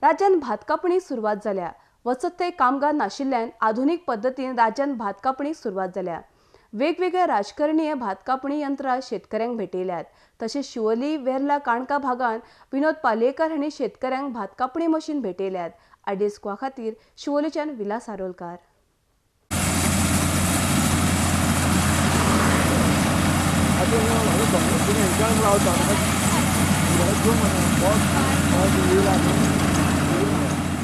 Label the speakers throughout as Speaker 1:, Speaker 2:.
Speaker 1: राज्यांत भात कापणीक सुरवात जाल्या. वचत थंय कामगार नाशिल्ल्यान आधुनीक पद्दतीन राज्यांत भात कापणीक सुरवात जाल्या. वेगवेगळ्या राजकारणीय भात कापणी यंत्रां शेतकऱ्यांक भेटयल्यात. तशेंच शिवोली वेर्ला काणका भागांत विनोद पालयेकर हांणी शेतकऱ्यांक भात कापणी मशीन भेटयल्यात. आयडीएस गोवा खातीर शिवोलीच्यान विलास आरोलकार.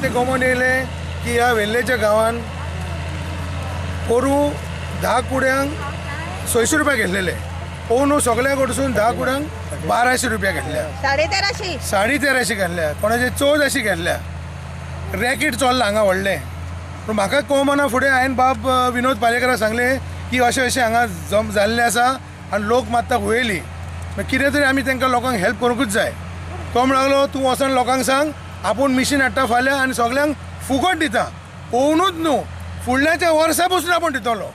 Speaker 2: ते गोमोन येयले की ह्या वेल्लेच्या गांवान पोरू 10 कुड्यांक 600 रुपया घेतलेले, पोनू सगळ्या कडसून 10 कुड्यांक 1200 रुपया घेतल्या, 1350 घेतल्या, कोणाचे 1400 घेतल्या. रॅकेट चल्लां हांगा व्हडलें. पूण म्हाका कोमना फुडें हांवें बाब विनोद पालयेकराक सांगलें की अशें अशें हांगा जम जाल्लें आसा आनी लोक मात्ता हुयेली, कितें तरी आमी तांकां लोकांक हेल्प करूंकूच जाय. तो म्हणलो तूं वचोन लोकांक सांग आपूण मिशीन हाडटा फाल्यां आनी सगल्यांक फुकट दिता, पोवनूच न्हू फुडल्याच्या वर्सा पसून आपूण दितलो,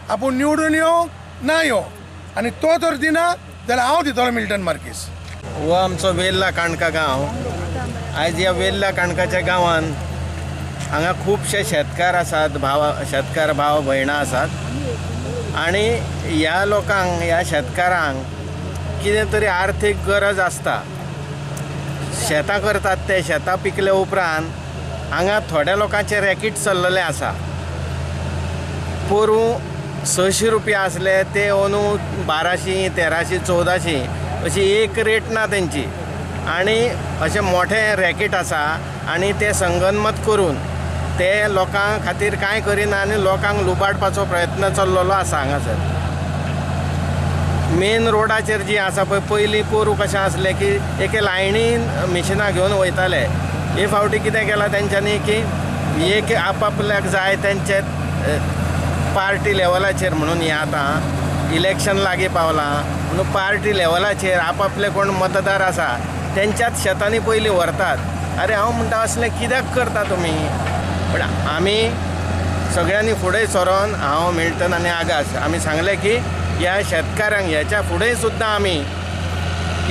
Speaker 2: आपूण निवडून यो ना यो, आनी तो तर दिना जाल्यार हांव दितलो मिल्टन मार्कीस.
Speaker 3: हो आमचो वेर्ला काणका गांव. आयज ह्या वेर्ला काणकाच्या गांवान हांगा खुबशे शेतकार आसात, शेतकार भाव भयणां आसात आनी ह्या लोकांक ह्या शेतकारांक कितें तरी आर्थीक गरज आसता. शेतां करतात ते शेतां पिकले उपरांत हांगा थोड्या लोकांचें रॅकेट चल्ललें आसा. पोरूं 600 रुपया आसले ते अंदू 1200, 1300, 1400 अशी एक रेट ना तेंची आनी अशें मोठें रॅकेट आसा आनी ते संगनमत करून ते लोकां खातीर कांय करिना आनी लोकांक लुबाडपाचो प्रयत्न चल्लेलो आसा. हांगासर मेन रोडाचेर जी आसा पळय, पयलीं पोरूं कशें आसलें की एके लायनीन मिशिनां घेवन वयताले. हे फावटी कितें केलां तेंच्यांनी की एक आपआपल्याक जाय तेंचे पार्टी लेवलाचेर म्हणून हें आतां इलेक्शन लागीं पावलां म्हणून पार्टी लेवलाचेर आपआपले कोण मतदार आसा तेंच्याच शेतांनी पयलीं व्हरतात. अरे हांव म्हणटा असलें कित्याक करता तुमी? पण आमी सगळ्यांनी फुडें सरोन, हांव मिल्टन आनी आगास, आमी सांगलें की ह्या शेतकारांक ह्याच्या फुडें सुद्दां आमी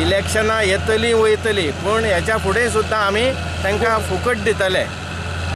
Speaker 3: इलेक्शनां येतलीं वयतलीं पूण ह्याच्या फुडें सुद्दां आमी तांकां फुकट दितले.